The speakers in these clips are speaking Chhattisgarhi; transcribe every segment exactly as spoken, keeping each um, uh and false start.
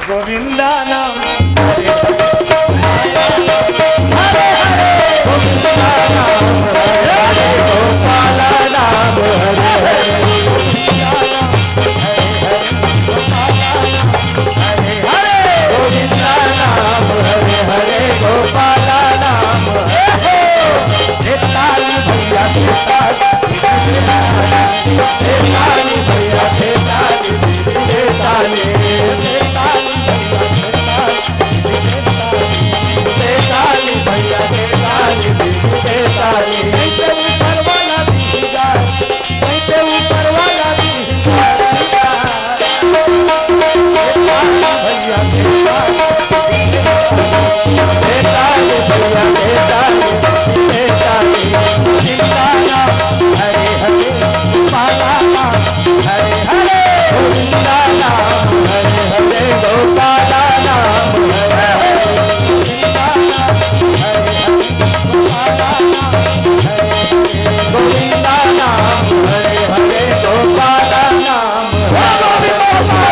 गोविंदा नाम हरे हरे, हरे हरे, गोविंदा नाम हरे हरे, गोपाला नाम हरे हरे, हरे गोविंदा नाम हरे हरे, गोपाला नाम हरे हरे। हे ताली भैया, हे ताली, हे ताली भैया, हे ताली, हे ताली, हे ताली भैया, हे ताली, हे ताली भैया, हे ताली, हे ताली। कैसे ऊपर वाला भी जाए, कैसे ऊपर वाला भी जाए।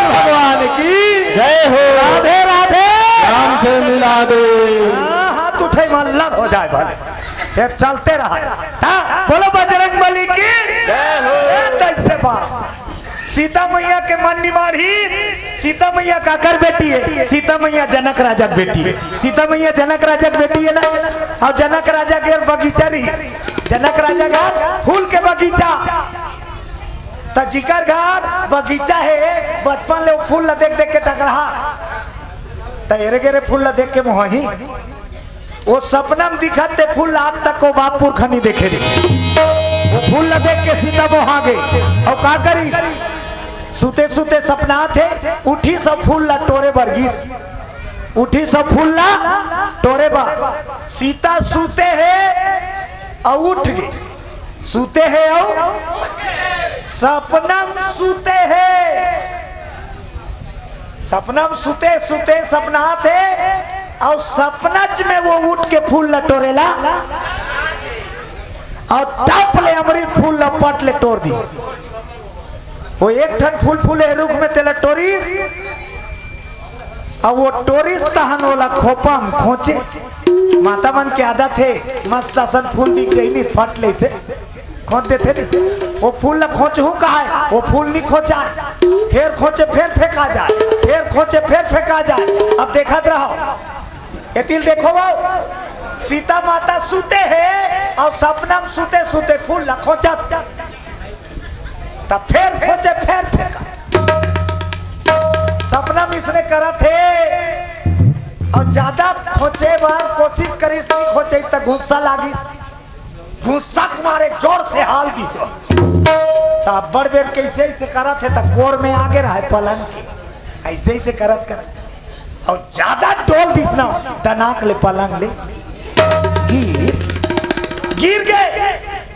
भगवान की जय हो। राधे राधे। राम से मिला दे। हाँ, हाथ उठे, मन लग हो जाए भले। फिर चलते रहा। हाँ, बोलो बजरंग बली की जय हो। ए, कैसे बात। सीता मैया के मन निमारही। सीता मैया काकर बेटी है? सीता मैया जनक राजा के बेटी है। सीता मैया जनक राजा के बेटी है ना। और जनक राजा के बगीचा रही, जनक राजा का फूल के बगीचा। त जिकर घर बगीचा है, बचपन ले वो फूल ला देख देख के टकराहा। त एरे गेरे फूल ला देख के मोहाही। वो सपना में दिखत ते फूल ला आज तक वो बाप पुरखा नहीं देखे रे। वो फूल ला देख के सीता मोहा गे। और का करी? सुते सुते सपना थे, उठी सब फूल ला टोरे बर गिस। उठी सब फूल ला टोरे बर। सीता सुते है और उठ गई। सुते है और सपना में सुते है। सपना में सुते सुते सपना थे और सपनच में वो उठ के फूल ला टोरेला और टप ले अमृत फूल ला पट ले टोर दी। वो एक ठन फूल फूले रुख में तेला टोरिस। अब वो टोरिस तहन ओला खोपा म खोचे। माता मन के आदत हे, मस्त असन फूल दिख जाही नी, फट ले से खोच देथे नी। वो फूल ला खोचहूँ कहाय, वो फूल नी खोचाय, फेर खोचे फेर फेंका जाय, फेर खोचे फेर फेंका जाय। अब देखत रहो, एतिल देखो वो सीता माता सुते हे अउ सपना म सुते सुते फूल ला खोचत। त फेर खोचे, फेर फेंका। सपना में इसने करत हे अउ ज्यादा खोचे बर कोशिश करिस, नहीं खोचे त गुस्सा लागिस। गुस्सा के मारे जोर से हाल दिस। त अब्बड़ बेर कैसे ऐसे करत हे त कोर में आगे रहे पलंग के, ऐसे ऐसे करत करत अउ ज्यादा डोल दिस ना, दनाक ले पलंग ले गिर, गिर गे।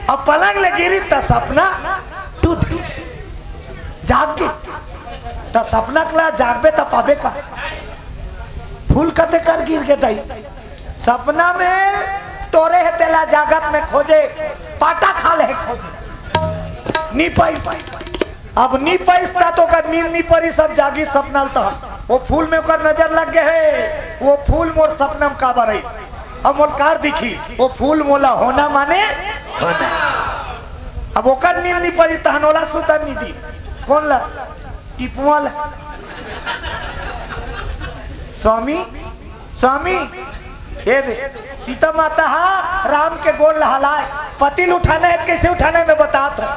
अब पलंग ले गिरी त सपना टूट गे, जाग गे। त सपना कला जागबे त पाबे का? फूल कते कर गिर गे दाई। सपना में टोरे हे तेला जागत में खोजे, पाटा खा ले हे खोजे, नी पाइस। अब नी पाइस त ओकर नींद नी परी, सब जागी सपना ल तहन। वो फूल में ओकर नजर लग गे हे, वो फूल मोर सपना में काबर आइस? अब मोल कार दिखी, वो फूल मोला होना माने होना। अब ओकर नींद नी परी तहन ओला सुतन नी दी। कोन ला? टिपुआ ला। स्वामी, स्वामी, ए दे, सीता माता हा राम के गोड़ ला हलाय, पति ल उठाना हे त कैसे उठाना हे मैं बतात हूँ।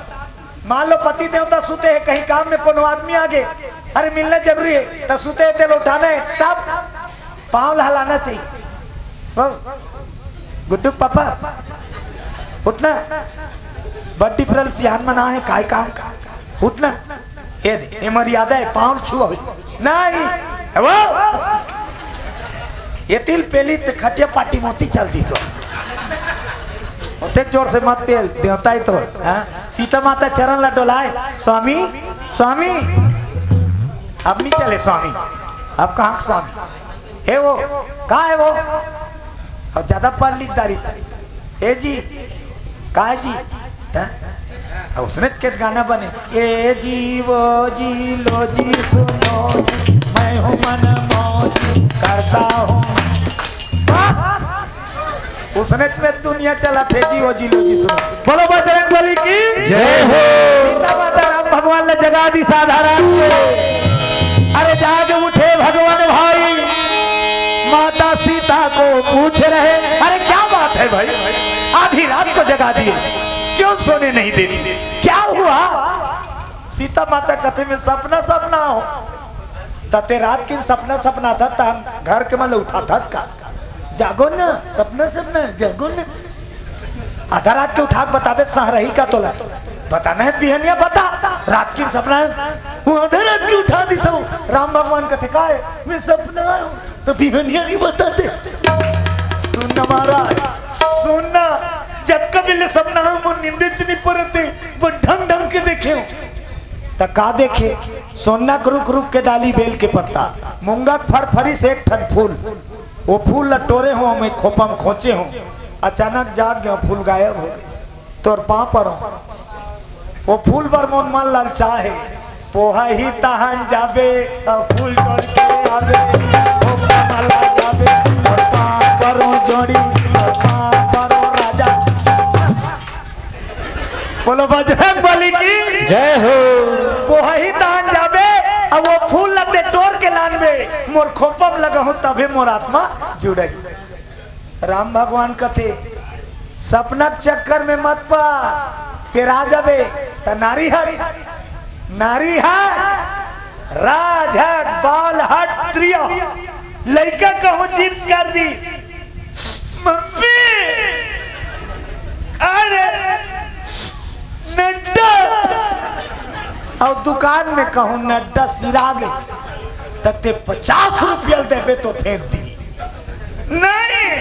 मान लो पति देवता सुते हे, कहीं काम में कोनो आदमी आ गे, अरे मिलना जरूरी हे, त सुते हे तेला उठाना हे, तब पाँव ला हलाना चाहिए। हो, गुड्डू पापा, उठना। बड़ डिफरेंस सियान मना हे, काय काम का? उठना। ए दे, ए मर्यादा हे, पाँव छुआ हुई। नहीं, हे वो। एतिल पेली त खटिया पाटी मोती चल दी तो। ओते जोर से मत पेल, देवता ही तो, हाँ? सीता माता चरण ला डोलाय, स्वामी, स्वामी। अब नहीं चले स्वामी, अब कहाँ के स्वामी? हे वो, का हे वो? अउ ज्यादा पढ़ लिख डारी। ए जी, का जी? हैं? अउ उसने के गाना बने, ए जी वो जी लो जी सुनो जी, मैं हूँ मन उसने में दुनिया चला थे जी, वो जी लो जी सुनो। बोलो बजरंग बली की जय हो। सीता माता राम भगवान ने जगा दी साधा रात के। अरे जाग उठे भगवान भाई, माता सीता को पूछ रहे, अरे क्या बात है भाई, आधी रात को जगा दिए, क्यों सोने नहीं देती, क्या हुआ? सीता माता कथे में सपना सपना हो। त ते रात के सपना सपना था, तहन घर के मन उठा थस का? जागो ना, सपना सपना, जागो ना। आधा रात के उठा के बताबे त सह रही का तोला? बताना है बिहनिया बता। रात के सपना है, वो आधा रात के उठा दी सो। राम भगवान कथे का है? मैं सपना आयो। तो बिहनिया नहीं बताते। सुन ना महाराज, सुन ना। जब कभी ले सपना है, वो नींद इतनी परते, वो ढंग ढंग के देखे हो। त का देखे? सोना के रुख रुख के डाली बेल के पत्ता, मूंगा के फरफरी से एक ठन फूल। वो फूल ल टोरे हो, मैं खोपा म खोचे हो, अचानक जाग गयो, फूल गायब हो गए। तोर पाँव परो, वो फूल बर मोन मन ललचा है। पोहा ही तहन जाबे, अउ फूल टोर के आबे, खोपा म लगा जाबे, तोर पाँव परो जोड़ी, तोर पाँव परो राजा। बोलो बजरंग बली की जय हो। पोहा ही तहन जाबे, अब वो फूल ल ते टोर के लानबे, मोर खोपा म लगाहूं तभे मोर आत्मा जुड़ही। राम भगवान कथे, सपना के चक्कर में मत पा, पेरा जाबे। त नारी हर, नारी हर, राज हट, बाल हट, त्रिया, लइका कहूं जिद कर दी, मम्मी, अरे, नड्डा। अउ दुकान में कहूं नड्डा सिरा गे, त ते पचास रुपया देबे तो फेंक दी। नहीं,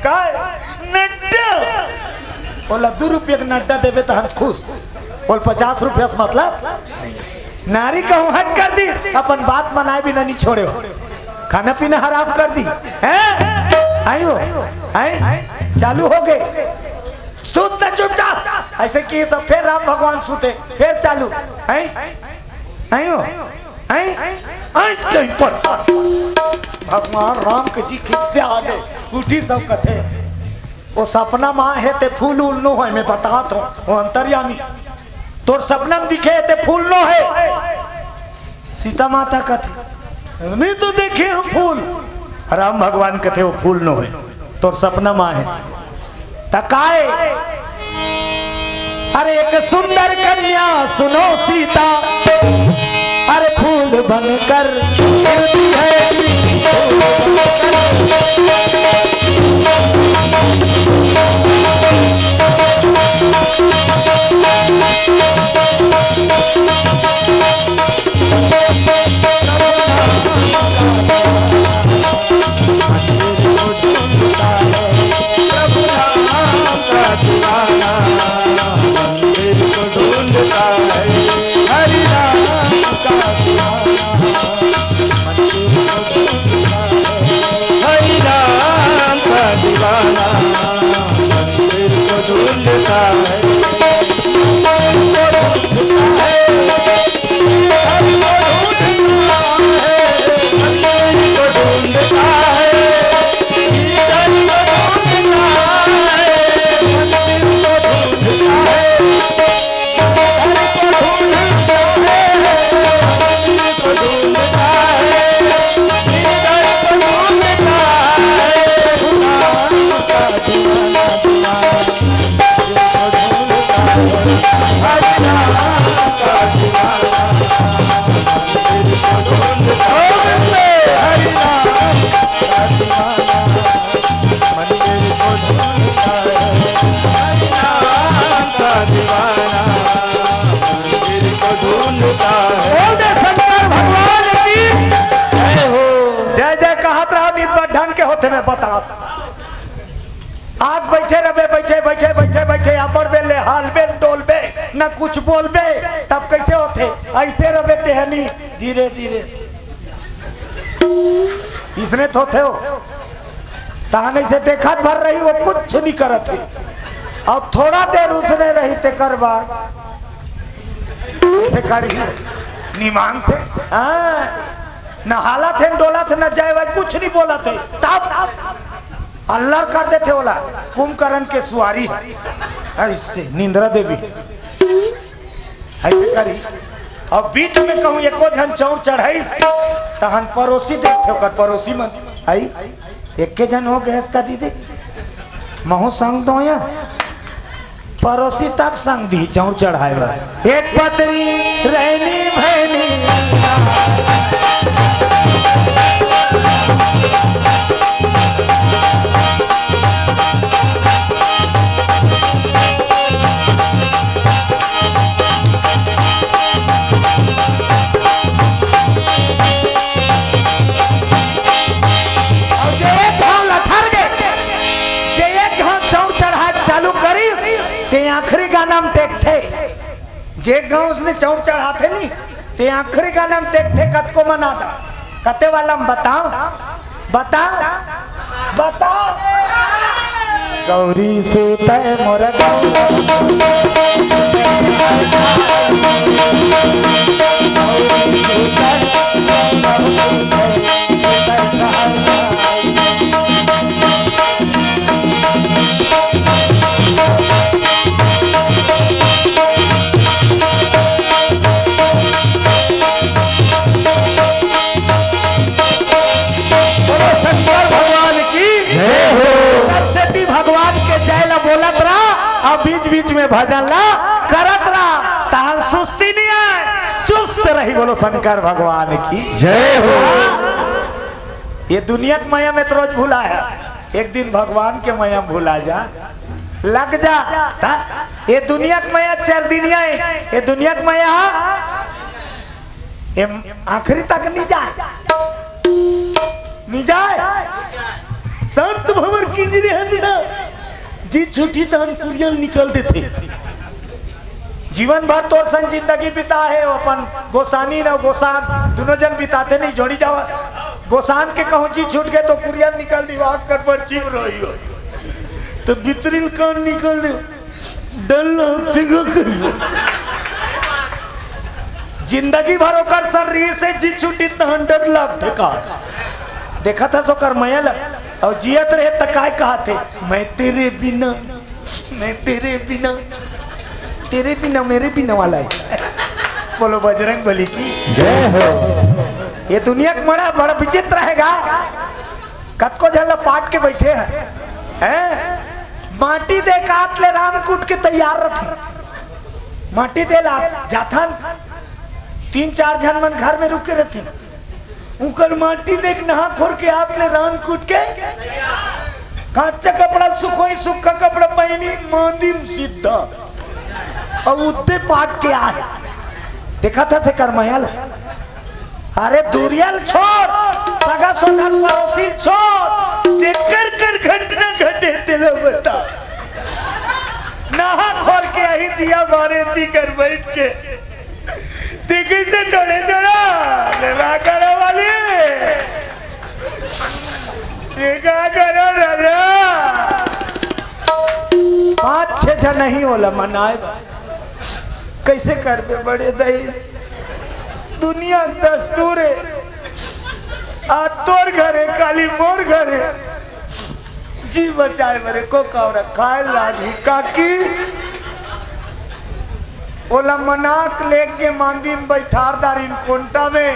काय? नड्डा। बोला, "दू रुपया के नड्डा देबे त हम खुश।" बोल, "पचास रुपया से मतलब नहीं।" नारी कहूं हट कर दी, अपन बात मनाए बिना नहीं छोड़े हो। खाना पीना हराम कर दी, हैं? आई हो, हैं? चालू हो गए। सूत ना चुपचाप। ऐसे किए तो फिर राम भगवान सूते, फिर चालू, हैं? आई हो, हैं? आई, जय प्रसाद। भगवान राम के जी खिसिया गे, उठी सब कथे। वो सपना म हे ते फूल उल नो होय, मैं बतात हों, वो अंतर्यामी। तोर सपना म दिखे हे ते फूल नो हे। सीता माता कथे, "मैं तो देखे हूं फूल।" राम भगवान कथे, "वो फूल नो हे, तोर सपना म हे।" त काय? अरे एक सुंदर कन्या सुनो सीता, अरे फूल बनकर खिलती है। बोल दे शंकर भगवान की जय हो। जय जय कहत रहा, नित बार ढंग के होथे में बतात। आग बैठे रहे, बैठे, बैठे, बैठे, बैठे, अबर बेले, हाल बेल, डोल बे, न कुछ बोल बे, तब कैसे होथे? ऐसे रहे तेहनी, धीरे, धीरे। इसने थोथे हो। तहन ऐसे देखत भर रही, वो कुछ नहीं करत है। अब थोड़ा देर उसने रही, तेकर बाद ऐसे करी, निमान से, हाँ, न हालत है, न डोलत है, न जाए, कुछ नहीं बोलत है। तब अल्लर कर देथे ओला। कुंभकर्ण के सुवारी हे। अइसे निंद्रा देवी अइसे करी। अउ बीच में कहूँ एको झन चौर चढ़ाइस, तहन परोसी देखथे ओकर परोसी मन। आई, एके झन हो गए का दीदी, महू संग दो या परोसी तक संग दी चौर चढ़ाए बर। एक पतरी रहनी भैनी। अउ जे एक घांव लथर गे, जे एक घांव चौर चढ़ाए चालू करिस, ते आखिरी गाना म टेकथे। जे गांव उसने चौर चढ़ाथे नी, ते आखिरी गाना म टेकथे। कतको मना दा, कते वाला म बताओ, बताओ, बताओ। गौरी सुतय मोर गौरी। बोलो शंकर भगवान की जय हो। सरस्वती भगवान के जय ला बोलत रहा, अउ बीच बीच में भजन ला करत रहा, तहन सुस्ती नहीं आए, चुस्त रही। बोलो शंकर भगवान की जय हो। ये दुनिया के मया में तो रोज भुला है, एक दिन भगवान के मया में भुला जा, लग जा। ता? ये दुनिया के मया चार दिन आए, ये दुनिया के मया ये आखिरी तक नहीं जाए, नहीं जाए। संत भंवर किंजरे हंस ना, जी छुट्टी तहन कुरियल निकल देथे। जीवन भर तोर संग जिंदगी बिता हे, वो अपन गोसानी न गोसान दोनों जन बिताथे नहीं जोड़ी जावा। गोसान के कहूँ जी छूट गए तो कुरियल निकल दी, वाक कर पर्ची में रही हो। तो बितरिल कान निकल दे, डल्ला फिंगा कर। जिंदगी भर ओकर शरीर से जी छूटी तहन डर लागथे का। देखत हस ओकर मया ल, अउ जियत रहे त काय कहथे, मैं तेरे बिना, मैं तेरे बिना, तेरे बिना, मेरे बिना वाला है। बोलो बजरंग बली की जय हो। ये दुनिया के मया बड़ा विचित्र हे गा। कतको झन ल पाट के बैठे हे, हैं? माटी दे के आत ले रांध कूट के तैयार रथे। माटी दे ला जाथन, तीन चार झन मन घर में रुके रथे। उकर माटी दे के नहा खोर के आत ले रांध कूट के कांचा कपड़ा सुखोई, सुखा कपड़ा पहिनी, मांदी म सीधा। अउ उद्दे पाट के आए। देखत हस एकर मया ल। अरे दुरियल छोड़, सगा सोदर पड़ोसी ल छोड़, जेकर कर घटना घटे तेला बता। नहा खोर के अही दिया बारे ती कर बैठ के। ते कइसे छोड़े छोड़ा? ले बा करो वाली। ये का करो राजा? पाँच छह झन नहीं होला मनाए बा। कइसे करबे बड़े दई? दुनिया के दस्तूर हे। आज तोर घर हे, काली मोर घर हे। जी बचाए बरे को कावरा खाए लागी काकी। ओला मनाक लेके मांदी में बैठार दारिन कोंटा में।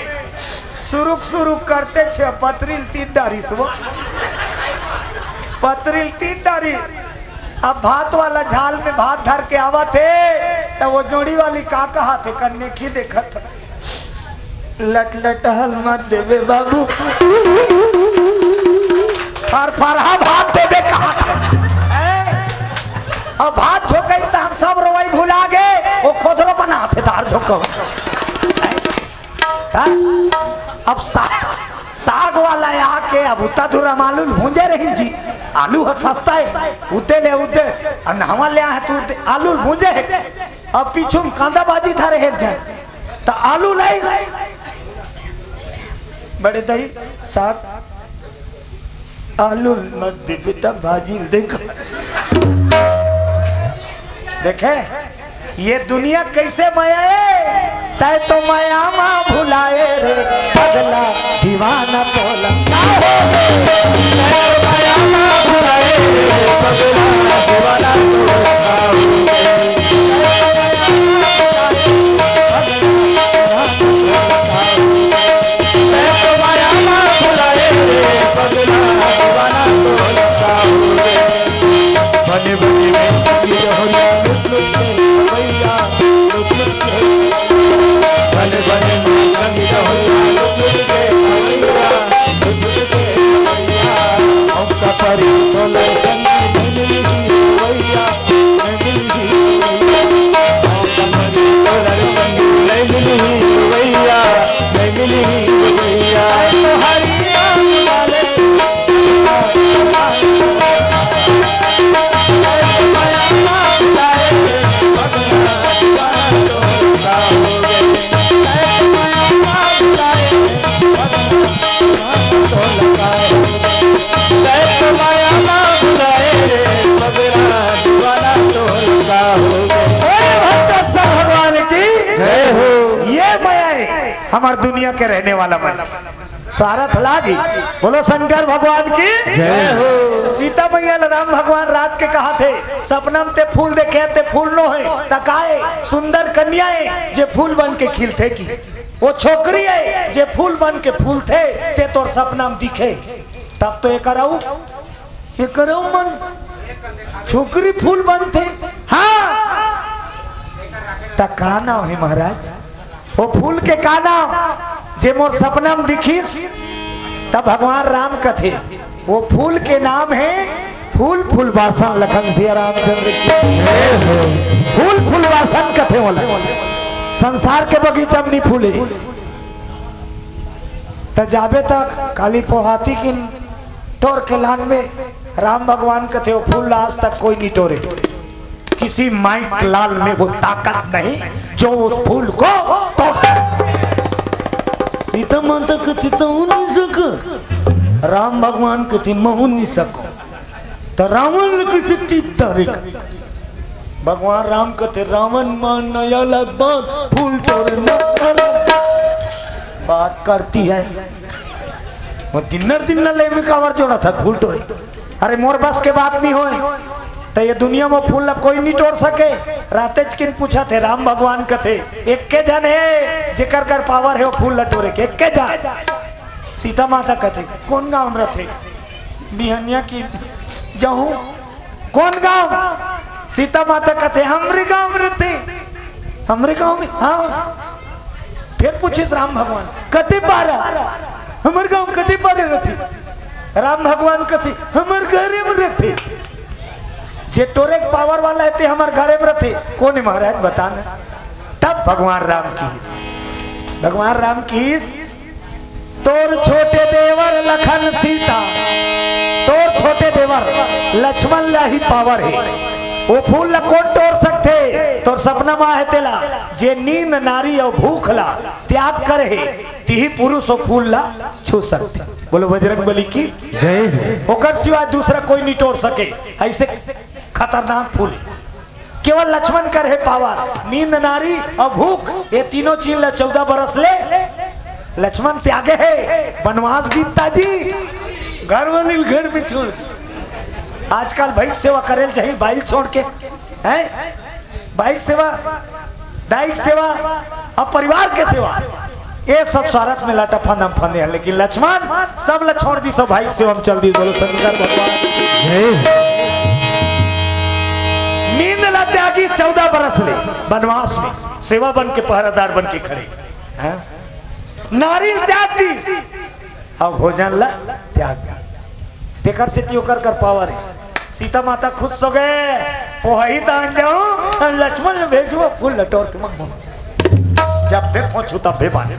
सुरुक सुरुक करते छे पतरिल तीन डारिस वो। पतरिल तीन डारिस। अब भात वाला झाल में भात धर के आवत हे, त वो जोड़ी वाली का कहत हे, कन्ने की देखत हे। लटलटहल मत देबे बाबू। फरफरहा भात देबे कहत हे। अब भात झोंकई त हम सब रोवई भुला गे, वो खोदरो बनात हे दार झोंकऊ। हैं? अब सा-, साग वाला आके अब उतना दूर हम आलू भूंजे रही जी, आलू ह सस्ता हे, उद्दे ले उद्दे, अउ नहवा ले आहे तू उद्दे, आलू भूंजे हे। अब पीछू में कांदा भाजी धरे हे जन, त आलू नहीं, बड़े दई साग आलू मत दे बेटा, भाजी ल दे। देखे, ये दुनिया कइसे मया हे, तैं तो मया मा भुलाए रे पगला दीवाना तोला। भगवान की जय हो। ये मया हे हमर दुनिया के रहने वाला मन। सारथ लागी। बोलो शंकर भगवान की जय हो। सीता मैया ल राम भगवान रात के कहाथे, सपना म ते फूल देखे, ते फूल नो हे, त का हे? सुंदर कन्या हे, जे फूल बन के खिलथे की। वो छोकरी हे, जे फूल बन के फूलथे, ते तोर सपना म दिखे। तब तो एकर अउ, एकर अउ मन छोकरी फूल बनथे। हाँ, त का नाव हे महाराज? वो फूल के का नाम, जे मोर सपना म दिखिस? तब भगवान राम कथे, वो फूल के नाम हे फूल फुलवासन। लखन सिया रामचंद्र की जय हो। फूल फुलवासन कथे ओला। संसार के बगीचा म नी फूले। त जाबे तक काली पोहाती किन टोर के लानबे। राम भगवान कथे, वो फूल ला आज तक कोई नी टोरे। किसी माइक लाल में वो ताकत नहीं जो उस फूल को तोड़। सीता माता कथे, "तहूं नी सक।" राम भगवान कथे, "महूं नी सकों।" त रावण ल कइसे टीप डारे का? भगवान राम कथे, "रावण मान न अलग बात, फूल टोरे न अलग बात।" बात करती है। वो दिनर दिन न ले में कावर जोड़थे फूल टोरे। अरे मोर बस के बात नी होय। त ये दुनिया म फूल ला कोई नी टोर सके। रातेच किन पूछथे, राम भगवान कथे, "एक्के झन हे, जेकर कर पावर हे, वो फूल ला टोरे के, एक्के झन।" सीता माता कथे, "कोन गांव म रथे?" बिहनिया की जाहूं। "कोन गांव?" सीता माता कथे, "हमरे गांव म रथे।" "हमरे गांव म?" "हाँ।" फिर पूछिस राम भगवान, "कते पारा?" "हमर गांव कते पारा रथे?" राम भगवान कथे, "हमर घरे म रथे।" जे टोरे के पावर वाला हे, ते हमर घरे म रथे। कोन हे महाराज, बता ना। तब भगवान राम किहिस, भगवान राम किहिस, "तोर छोटे देवर लखन सीता, तोर छोटे देवर लक्ष्मण ला ही पावर हे। वो फूल ला कोन टोर सकथे? तोर सपना म हे तेला, जे नींद नारी अउ भूख ला त्याग करे हे, तिही पुरुष वो फूल ला छू सकथे।" बोलो बजरंग बली की जय हो। ओकर सिवाय दूसरा कोई नी टोर सके। अइसे खतरनाक फूल हे। केवल लक्ष्मण कर हे पावर, नींद नारी अउ भूख, ये तीनों चीज ला चौदह बरस ले लक्ष्मण त्यागे हे। बनवास गीता जी, घर वाली ल घर में छोड़ दी। आजकल भई के सेवा करे ल चाही, बाई ल छोड़ के, हैं? बाई के सेवा, दाई के सेवा, अब परिवार के सेवा, ये सब स्वार्थ में लाटा फांदा म फांदे हे, लेकिन लक्ष्मण सब ला छोड़ दिस, भाई के सेवा म चल दिस। बोलो शंकर भगवान की जय। नींद ला त्यागिस चौदह बरस ले बनवास में, सेवा बन के, पहरेदार बन के खड़े, हैं? नारी ल त्याग दिस, अब भोजन ला त्याग दिस। तेकर सेती ओकर कर पावर हे। सीता माता खुश हो गे, "पोहई तान जाऊं, लक्ष्मण ल भेजूं, फूल ल टोर के मंगवाहूं।" जब भी पहुंचू तब भी बाने,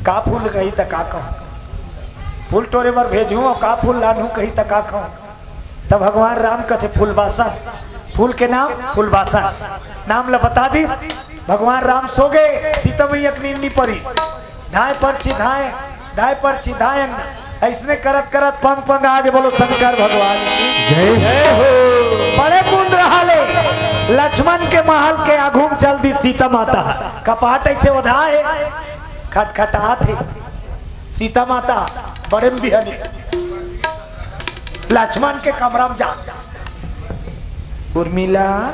"का फूल कही त का कहूं? फूल टोरे बर भेजूं अउ का फूल लानहूं कही त का कहूं?" तब भगवान राम कथे, "फूलवासन।" फूल के नाम फूलवासन। नाम ल बता दिस। भगवान राम सो गे, सीता मैया के नींद नी परी। धाय परछी धाय, धाय परछी धाय अंगना। अइसने करत करत पंग पंग आगे। बोलो शंकर भगवान की जय। जय हो। बड़े मुंद रहा ले, लक्ष्मण के महल के आघू म चल दिस सीता माता। कपाट अइसे ओधा हे, खटखटात हे। सीता माता बड़े म बिहनी। लक्ष्मण के कमरा म जा, "उर्मिला।"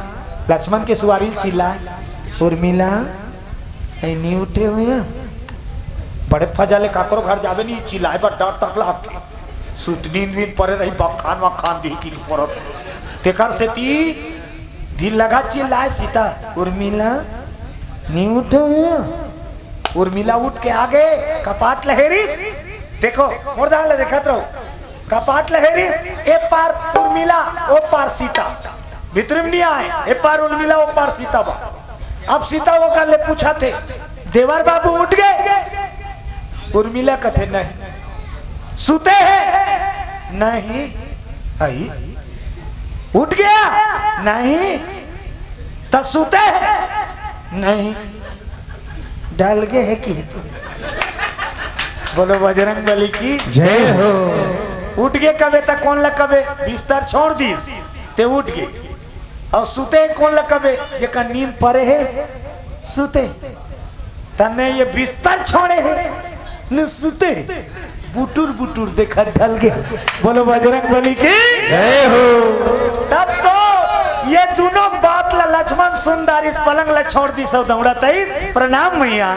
लक्ष्मण के सुवारी ल चिल्लाय, "उर्मिला, ए नी उठे हो या?" बड़े फजा ले काकरो घर जाबे नी, चिल्लाय बर डर तक लागथे। सुत नींद वींद परे रही, बखान वखान दिही कि नी परत। तेकर सेती ढील लगा चिल्लाय सीता, "उर्मिला, नी उठे हो या?" उर्मिला उठ के आगे, कपाट ल हेरिस। देखो, मोर दान ल देखत रहो। कपाट ल हेरिस, ए पार उर्मिला, ओ पार सीता। भीतरी म नी आय, ए पार उर्मिला, ओ पार सीता बा। अब सीता ओकर ले पूछथे, "देवर बाबू उठ गे?" उर्मिला कथे, "नहीं।" "सुते हे?" "नहीं।" "अई, उठ गया?" "नहीं।" "त सुते हे?" "नहीं।" "ढल गे हे कि?" बोलो बजरंग बली की जय हो। उठ के कबे त कोन ल कबे? बिस्तर छोड़ दिस ते उठ के। अउ सुते कोन ल कबे? जेकर नींद परे हे सुते। तने ये बिस्तर छोड़े हे न सुते। बुटुर बुटुर देखा ढल गे। बोलो बजरंग बली की जय हो। तब तो ये दोनों बात ला लक्ष्मण सुन डारिस, पलंग ला छोड़ दिस अउ दौड़त आइस। प्रणाम मैया।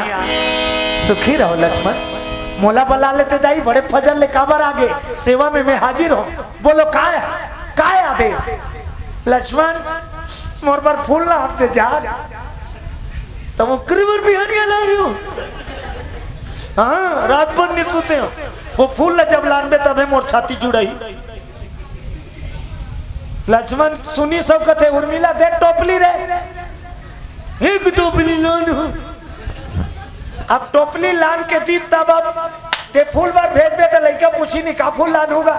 सुखी रहो लक्ष्मण। मोला बला लेते दाई, बड़े फजर ले काबर आगे? सेवा में मैं हाजिर हूँ। बोलो काय, काय आदेश? लक्ष्मण, मोर बर फूल ला दे जा। तब वो करीबर बिहनिया ला रही हो। हाँ, रात भर नहीं सोते हो। वो फूल ला जब लानबे तबे मोर छाती जुड़ाई। लक्ष्मण सुनी सब कथे, उर्मिला दे टोपली रे। एक टोपली लान हो। अब टोपली लान के दी तब अब ते फूल बर भेजबे त लइका पूछी नहीं का फूल लान होगा।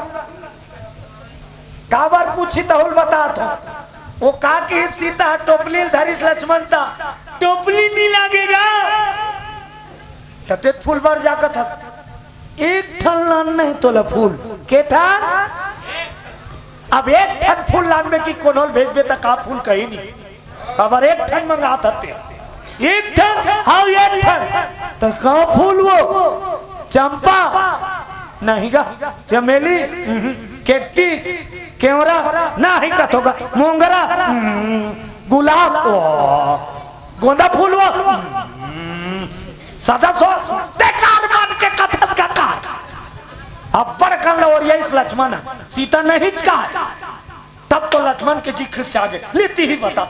काबर पूछी तहुल बतात हो। वो का की सीता टोपली धरिस लक्ष्मण ता। टोपली नहीं लागेगा। तते फूल बर जाकत हस। एक ठन लान नहीं तोला फूल। के ठन? अब एक ठन फूल लानबे कि कोनोल भेजबे त का फूल कही नहीं। काबर एक ठन मंगात हते। एक ठन, हाँ एक ठन। त का फूल वो? चंपा? नहीं गा। चमेली? उहुं। केकटी? केवरा? नहीं कथोगा। मोंगरा? उहुं। गुलाब? ओ। गोंदा फूल वो? उहुं। सदा सो बेकार मन के कथस का का। अब्बड़ कन ल ओरियाइस लक्ष्मण, सीता नहीं च का। तब तो लक्ष्मण के जी खिस जागे, लेती ही बता।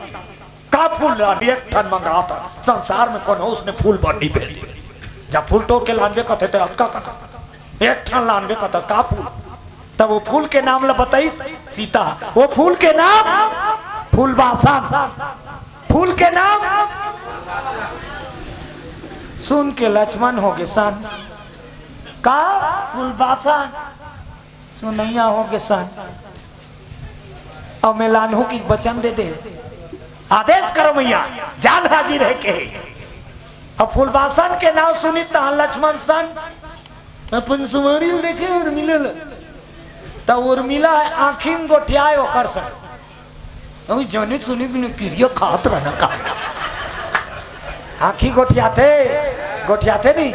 का फूल लान, एक ठन मंगात हस। संसार में कोनो उसने फूल बर नहीं भेजे। जब फूल टोर के लानबे कथे ते अतका कथा। एक ठन लानबे कथा, का फूल? तब वो फूल के नाम ला बताइस सीता। वो फूल के नाम फूलबासन। फूल के नाम सुन के लक्ष्मण हो गे सन। का? फूलबासन। सुनैया हो गे सन। अउ मैं लानहूं कि वचन दे दे। आदेश करो मैया, जान हाजिर हे के। अब फूलबासन के नाम सुनी तहां लक्ष्मण सन अपन सुमारी ल देखे उर्मिला ल। त उर्मिला आंखी में गोठियाए ओकर सन। अउ जनी सुनी बिनु किरिया खात रहना का। आंखी गोठियाथे, गोठियाथे नहीं।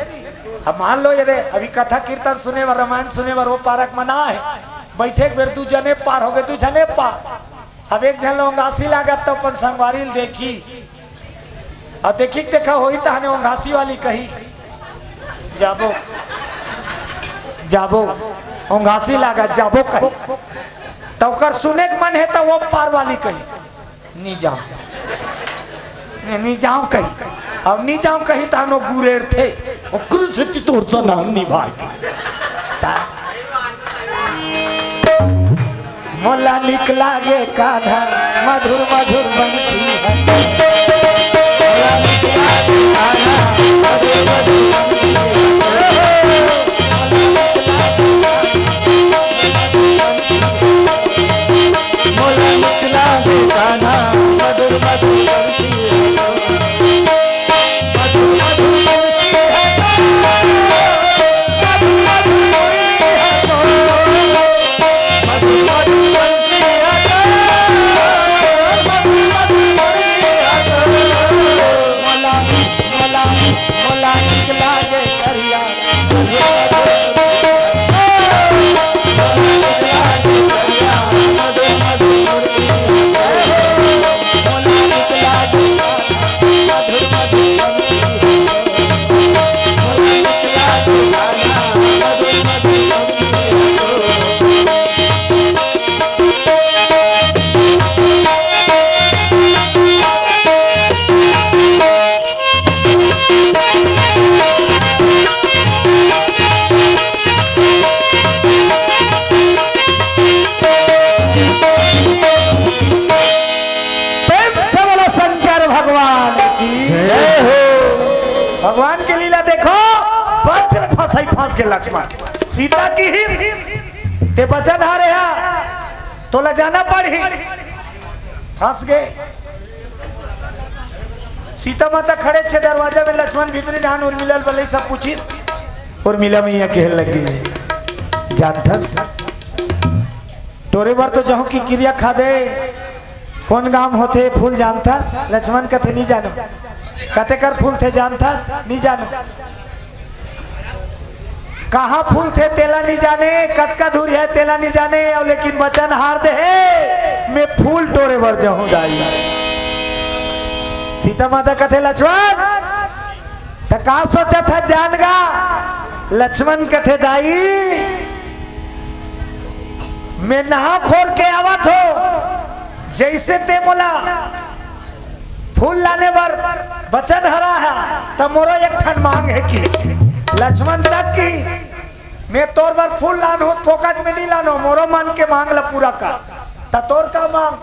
अब मान लो ये रे, अभी कथा कीर्तन सुने बर, रामायण सुने बर वो पारक म ना हे। बैठे के बेर दू जने पार हो गे, दू जने पार। अब एक झन ल ओंघासी लागत त अपन संगवारी ल देखी। अब देखी के देखा होई तहने ओंघासी वाली कही, "जाबो, जाबो, ओंघासी लागत, जाबो," कही। त ओकर सुने के मन हे त वो पार वाली कही, "नी जांव, नी जांव," कही। अउ "नी जांव" कही तहन वो गुरेरथे, वो क्रूस चितोर सा नाम निभाए। मोला निक लागे कान्हा मधुर मधुर बंसी है। मोला निक लागे कान्हा मधुर मधुर बंसी है। मोला निक लागे कान्हा मधुर मधुर बंसी है। प्रेम से बोलो शंकर भगवान की जय हो। भगवान के लीला देखो, वज्र फंसाई फंस के लक्ष्मण। सीता की ही ते बचन हारे हा, तोला जाना पड़ही। फंस गए। सीता माता खड़े छे दरवाजा में, लक्ष्मण भीतरी ध्यान उर्मिला बलई सब पूछिस। उर्मिला मैया कहे लगी, जानथस, तोरे बर तो जहूं कि किरिया खा दे, कोन गांव होथे फूल जानथस? लक्ष्मण कथे, "नी जानो।" कथे, "कर फूल थे जानथस?" "नी जानो।" कहाँ फूल थे तेला नी जाने, कतका दूर है तेला नी जाने, अउ लेकिन वचन हार दे हे, मैं फूल टोरे बर जहूं दाई। सीता माता कथे, "लक्ष्मण, त का सोचत है जान गा?" लक्ष्मण कथे, "दाई, मैं नहा खोर के आवत हो, जैसे ते मोला फूल लाने बर वचन हरा है, त मोरो एक ठन मांग है कि।" लक्ष्मण तक की, "मैं तोर बर फूल लान हूं, फोकट में नहीं लानो, मोरो मन के मांग ला पूरा कर।" "त तोर का मांग?"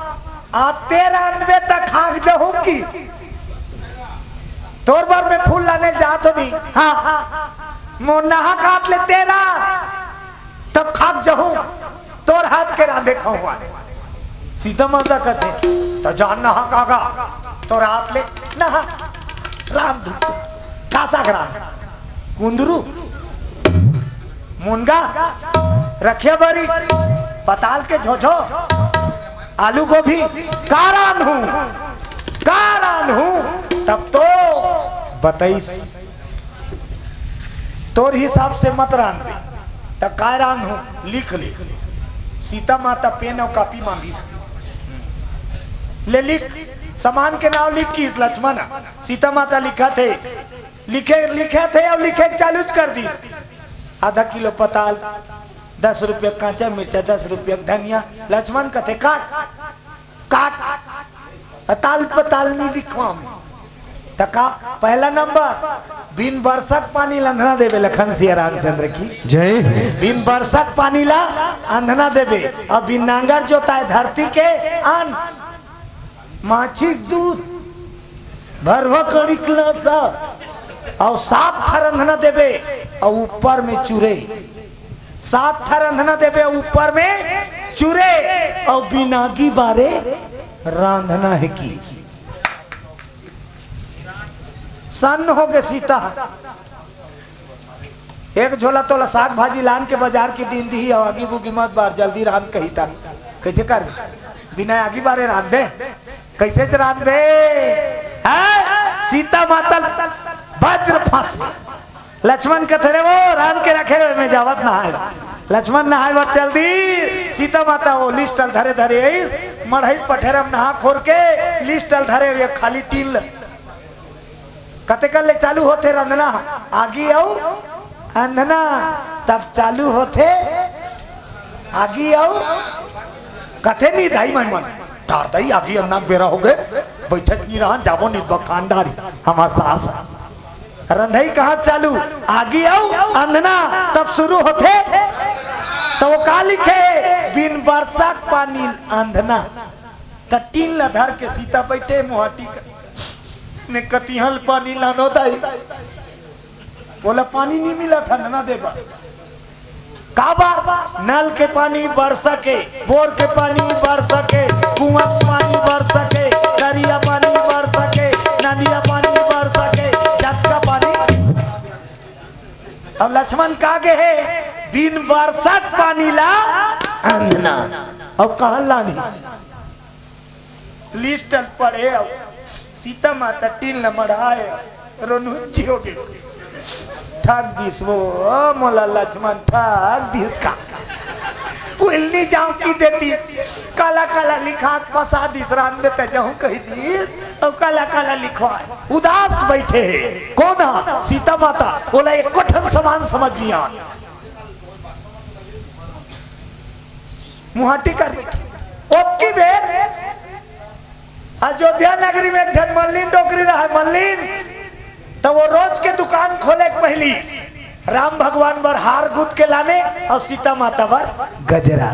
"आ तेरा अनबे तक खाक जहूं की, तोर बर मैं फूल लाने जात हो नहीं।" "हाँ, मोर नहा काट ले तेरा, तब खाक जहूं, तोर हाथ के रांधे खाऊं।" सीता माता कथे, "त जान नहा कागा, तोर हाथ ले नहा, रांध।" "का साग रांध?" "कुंदरू, मुनगा, रखिया बरी, पताल के झोझो, आलू गोभी।" "का रांधहूं, का रांधहूं?" तब तो बतइस, "तोर हिसाब से मत रांधबे, त काय रांधहूं, लिख ले।" सीता माता पेन अउ कापी मांगिस, "ले लिख, सामान के नाव लिख," किस लक्ष्मण। सीता माता लिखत हे, लिखे, लिखत हे अउ लिखे के चालू कर दिस। आधा किलो पताल, दस रुपया कांचा मिर्चा, दस रुपया धनिया। लक्ष्मण कथे, "काट, काट, अताल पताल नी लिखवा में।" त का, पहला नंबर, बिन बरसक पानी ल अंधना देबे, लखन सिया रामचंद्र की जय। बिन बरसक पानी ला अंधना देबे, अउ बिन नांगर जोताए धरती के अन्न, माछी के दूध, भरवा कड़ी के लासा, अउ सात ठा रंधना देबे, अउ ऊपर में चुरे, सात ठा रंधना देबे, ऊपर में चुरे, अउ बिन आगी बारे रांधना हे कि। सन्न होगे सीता। एक झोला तोला साग भाजी लान के बजार के दिन दिही, अउ आगी बुगी मत बार, जल्दी रांध कही ता। कइसे कर? बिना आगी बारे रांधबे? कइसे च रांधबे? हैं? सीता माता वज्र फंस। लक्ष्मण कथे, "रे वो, रांध के रखे रे, मैं जावत नहाए।" लक्ष्मण नहाए बर चल दिस। सीता माता वो लिस्ट ल धरे धरे आइस, मढ़इस पठेरा म नहा खोर के लिस्ट ल धरे हुए खाली टीन ल। कतेक ले चालू होथे रंधना? आगी अउ अंधना। तब चालू होथे आगी अउ, कथे नी दाई, मैं मन टार दाई, आगी अंधना के बेरा होगे, बइठे नी रहन, जाबो नी बखान डारी, हमार सास हे। रंधई कहाँ चालू? आगी अउ अंधना। तब शुरू होथे, त वो का लिखे? बिन बरसा के पानी अंधना। त टीन ला धर के सीता बइठे मुहाटी कर, मैं कतिहल पानी लानो दाई, ओला पानी नी मिलत हे, अंधना देबा। काबर? नल के पानी बरसा के, बोर के पानी बरसा के, कुआं के पानी बरसा के, दरिया पानी बरसा के, नदिया पानी बरसा के, जतका पानी। अब लक्ष्मण का गे हे, बिन बरसा के पानी ला अंधना। अब कहाँ लानी? लिस्ट ल पढ़े अउ सीता माता टीन ल मढ़ाए, रोनुच्ची होगे। ठग दिस वो, ओ मोला लक्ष्मण ठग दिस का। उइल नी जांव कहि देतिस, काला काला लिखा के फंसा दिस, रांधबे त जहूं कहि दिस, अउ काला काला लिखवाए। उदास बइठे हे। कोन ह? सीता माता। ओला एको ठन समान समझ नी आय। मुहाटी कर बइठे। ओतकी बेर अयोध्या नगरी में एक झन मल्लिन डोकरी रहय, मल्लिन। त वो रोज के दुकान खोले के पहिली राम भगवान बर हार गूंथ के लाने अउ सीता माता बर गजरा।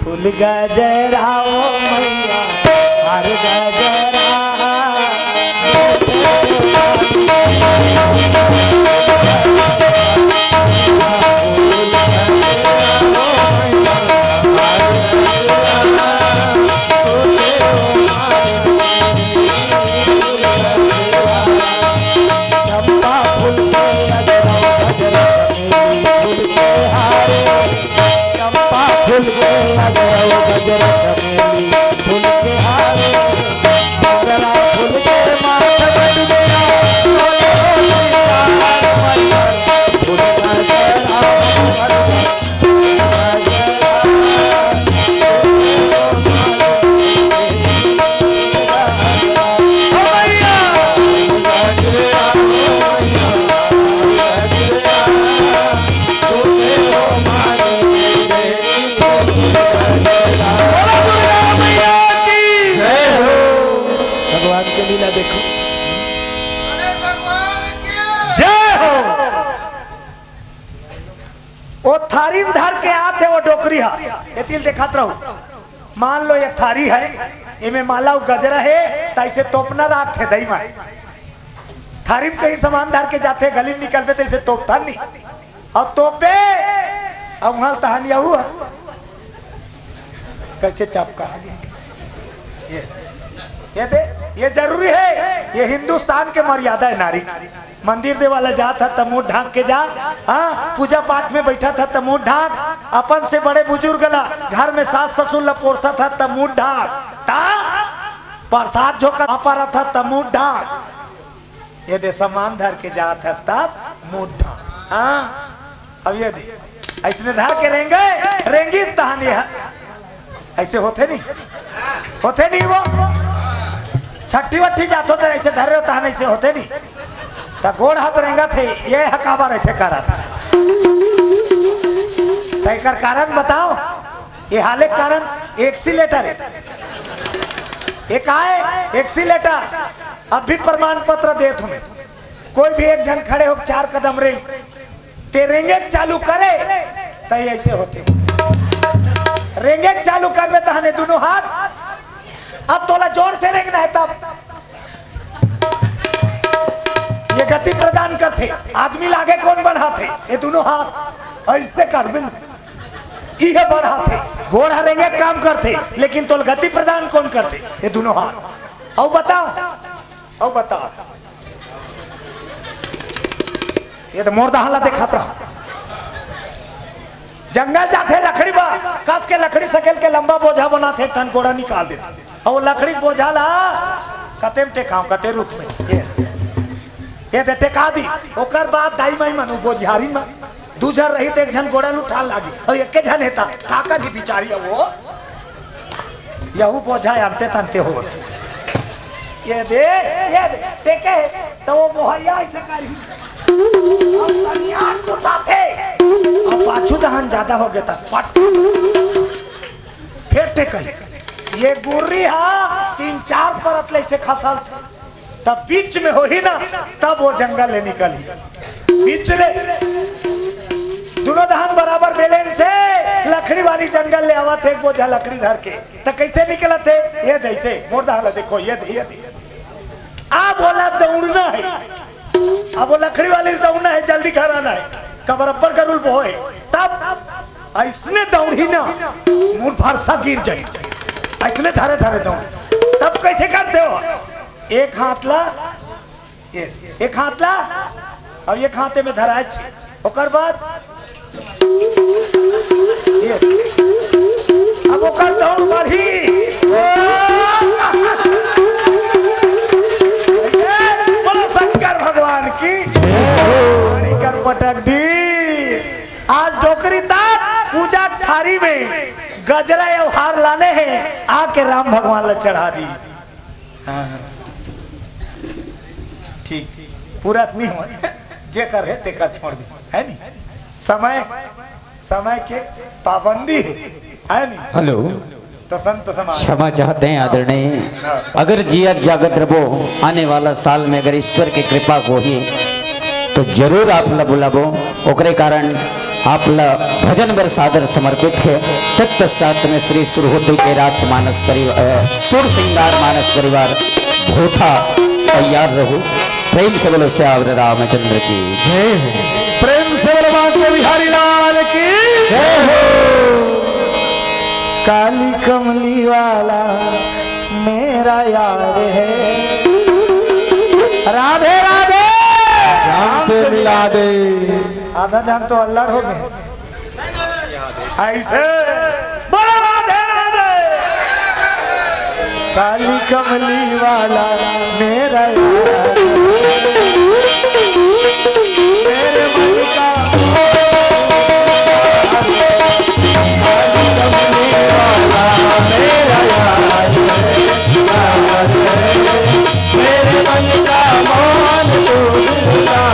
फूल गजरा ओ मैया, हार गजरा। चंपा फूल के गजरा, गजरा चमेली फूल के हार, गजरा फूल के माथ में टिकला, फूल के हार, फूल का गजरा, फूल का गजरा। भगवान के लीला देखो। जय हो। वो थारी में धर के आत हे वो डोकरी हा, एती ल देखत रहो। मान लो ये थारी हे, एमे माला अउ गजरा हे, त अइसे तोपना राखथे दई माई। थारी में कहीं सामान धर के जाथे, गली में निकलबे त अइसे तोपथन नहीं। अउ तोपे, अउ उहाँ तहन यहू हे। कइसे चपका हे। ये, ये दे, ये जरूरी हे, ये हिंदुस्तान के मर्यादा हे नारी। मंदिर देवाला जात ह त मुंह ढांक के जा। हाँ, पूजा पाठ में बइठत ह त मुंह ढांक। अपन से बड़े बुजुर्ग ला, घर में सास ससुर ला पोरसत ह त मुंह ढांक। ता प्रसाद झोंका परत ह त मुंह ढांक। ये दे सामान धर के जात ह तब मुंह ढांक। हाँ, अब ये दे अइसने धर के रेंगे, रेंगी तहन ये अइसे होथे नहीं, होथे नहीं वो। छट्ठी वट्ठी जाथो त अइसे धरे हो तहन अइसे होथे नहीं। त गोड़ हाथ रेंगत हे, ये ह काबर अइसे करत हे। त एकर कारण बताओ, ये हाले के कारण एक्सीलेटर हे। ये का हे? एक्सीलेटर। अब भी प्रमाण पत्र देत हूँ मैं। कोई भी एक झन खड़े हो चार कदम रेंग, ते रेंगे के चालू करे, त ये अइसे होथे। रेंगे के चालू करबे तहने दुनों हाथ, अब तोला जोर से रेंगना हे तब। ये गति प्रदान करथे, आदमी ला आगे कोन बढ़ाथे? ये दुनों हाथ अइसे करबे न, इहे बढ़ाथे। गोड़ ह रेंगे के काम करथे, लेकिन तोला गति प्रदान कोन करथे? ये दुनों हाथ। अउ बताओ, अउ बताओ। ये तो मोर दहा ला देखत रहा। जंगल जाथे लकड़ी बर, कस के लकड़ी सकेल के लंबा बोझा बनाथे, एक ठन गोड़ा निकाल देथे। अउ लकड़ी बोझा ला कते में टेकाव, कते रुख में। ये, ये दे टेका दी। ओकर बाद दाई माई मन, उ बोझियारी मन, दू झन रही त एक झन गोड़ा ल उठा लागी। अउ एके झन हे त का करही बिचारी वो? यहू बोझा अंते तंते होत। ये दे, ये दे, देखे, त वो बोहइया अइसे करही। अउ तनिया उठाथे। अब पाछू दहन जादा होगे त पट। फेर ते कही, ये गुर्री हा तीन चार परत ले अइसे खसल। तब बीच में होही ना, तब वो जंगल ले निकलही। बीच ले दुनों दहन बराबर बैलेंस हे, लकड़ी वाली जंगल ले आवत हे एक बोझा लकड़ी धर के, त कइसे निकलत हे? ये दे अइसे, मोर दहा ला देखो, ये दे, ये दे। अब ओला दउड़ना हे, अब वो लकड़ी वाली दउड़ना हे, जल्दी घर आना हे, काबर अब्बड़ गरुल बोहे। तब अइसने दउड़ही ना, मुड़ फरसा गिर जाही, अइसने धरे धरे दउड़। तब कइसे करथे हो? एक हाथ ला, ये, एक हाथ ला, अउ एक हाथे में धराए छे। ओकर बाद ये, अब ओकर दउड़ बढ़ही। बोलो शंकर भगवान की। पानी कर पटक दी। आज डोकरी तात पूजा थारी में गजरा अउ हार लाने हे, आके राम भगवान ला चढ़ा दी। हाँ, हाँ। ठीक, पूरा त नहीं हुआ, जेकर हे तेकर छोड़ दी, हे नहीं? समय, समय के पाबंदी हे, हे नहीं? हेलो। तो संत समाज क्षमा चाहते हैं आदरणीय, हाँ। अगर जियत जागत रबो, आने वाला साल में अगर ईश्वर की कृपा होही, तो जरूर आप ला बुलाबो। ओकरे कारण आप ला भजन बर सादर समर्पित हे। तत्पश्चात में श्री सुरहोदी के रात मानस परिवार, अ, सुर सिंगार मानस परिवार भोथा तैयार रहू। प्रेम से बोलो सियावर रामचंद्र की जय हो। प्रेम से बोलो बांके बिहारी लाल की जय हो। काली कमली वाला मेरा यार है। राधे राधे। राम से मिला दे। आधा झन तो अल्लर होगे। ऐसे बोलो राधे राधे। काली कमली वाला मेरा यार, मेरे मन का। काली कमली वाला मेरा यार, मेरे मन का मोहन तू दिलदार।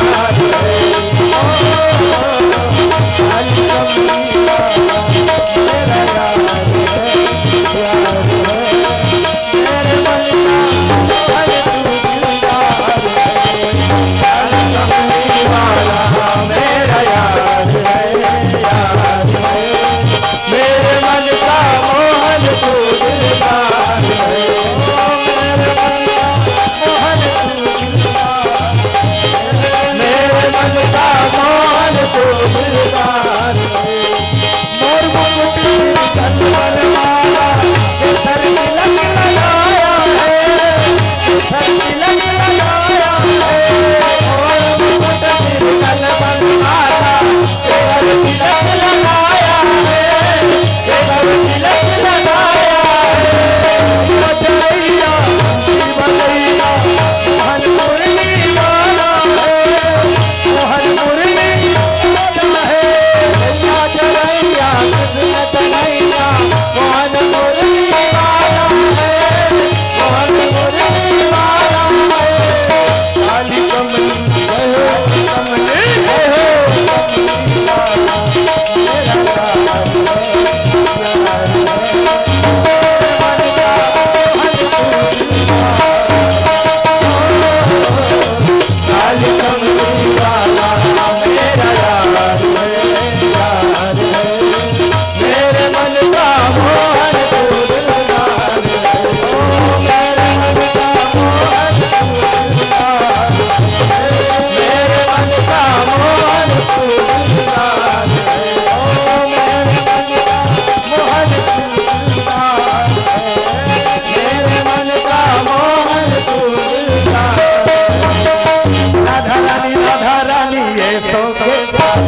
राधा रानी, राधा रानी, ये सो के साथ।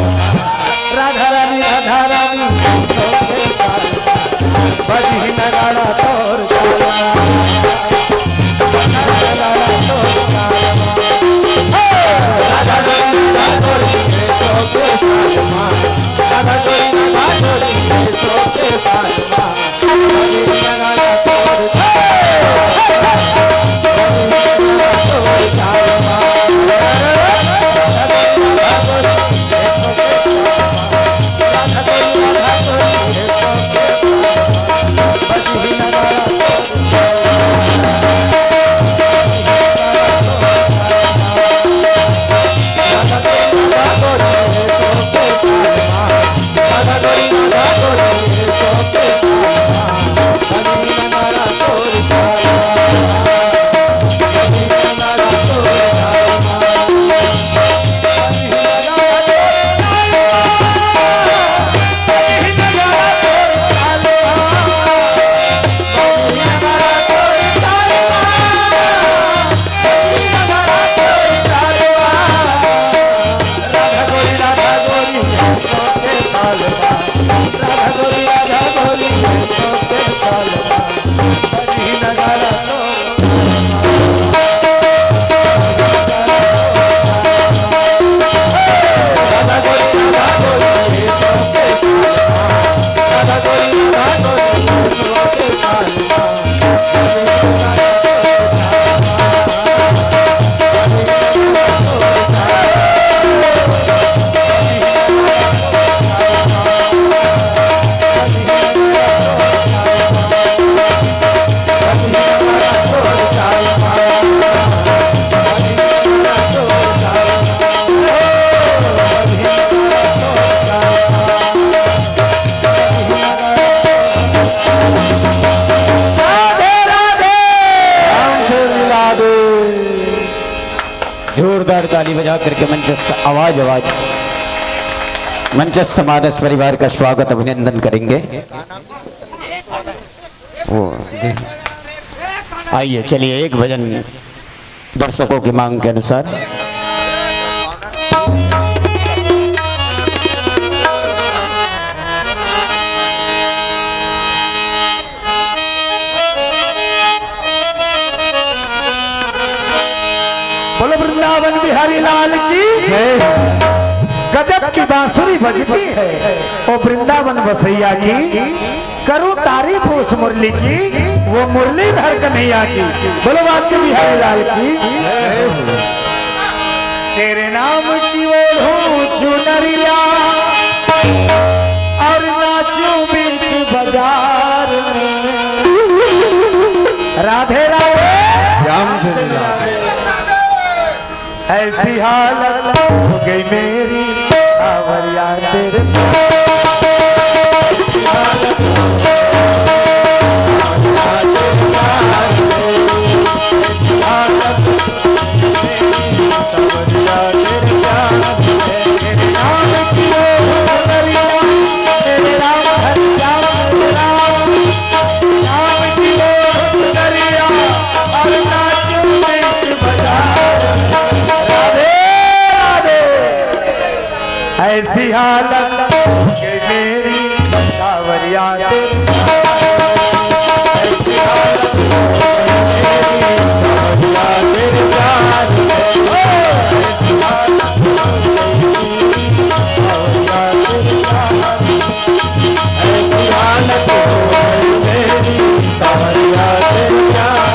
राधा रानी, राधा रानी, ये सो के साथ। बजही नगाड़ा तोर गाना। नगाड़ा तोर गाना। हे! राधा रानी, राधा रानी, ये सो के साथ। राधा रानी, राधा रानी, ये सो के साथ। राम से मिला दे। जोरदार ताली बजा करके मंचस्थ आवाज, आवाज, मंचस्थ मानस परिवार का स्वागत, अभिनंदन करेंगे। वो, आइए, चलिए, एक भजन दर्शकों की मांग के अनुसार। वृंदावन बिहारी लाल की। गजब की बांसुरी बजती है, ओ वृंदावन बसैया की। करूं तारीफ उस मुरली की, वो मुरलीधर कन्हैया की। बोलो बांके बिहारी लाल की। तेरे नाम की ओढ़ूं चुनरिया और नाचूं बीच बाजार में। राधे राधे। श्याम सुंदर। ऐसी हालत हो गई मेरी, सावरिया तेरे। राधे राधे। ऐसी हालत हो गई मेरी, सावरिया तेरी। ऐसी हालत हो गई मेरी, सावरिया तेरी जान। ऐसी हालत हो गई मेरी, सावरिया तेरी जान।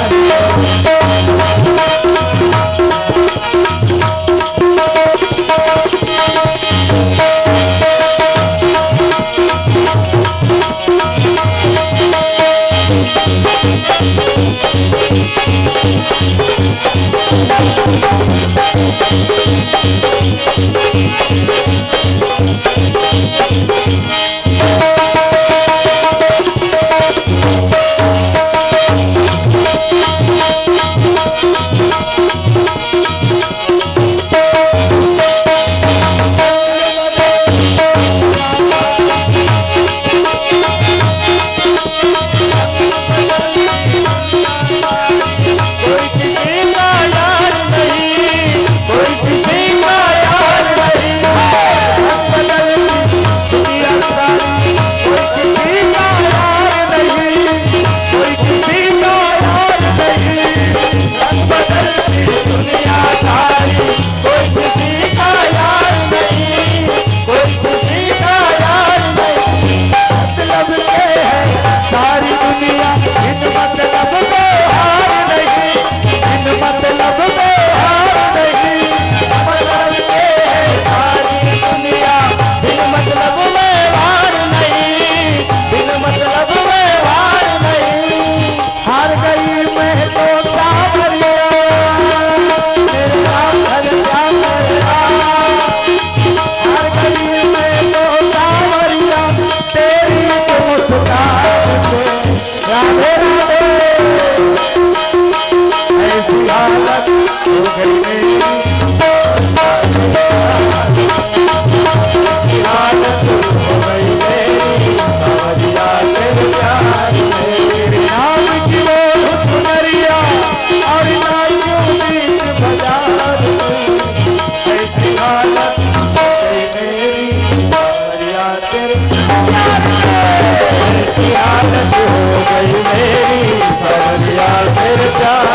ऐसी हालत हो गई मेरी, सावरिया तेरी जान।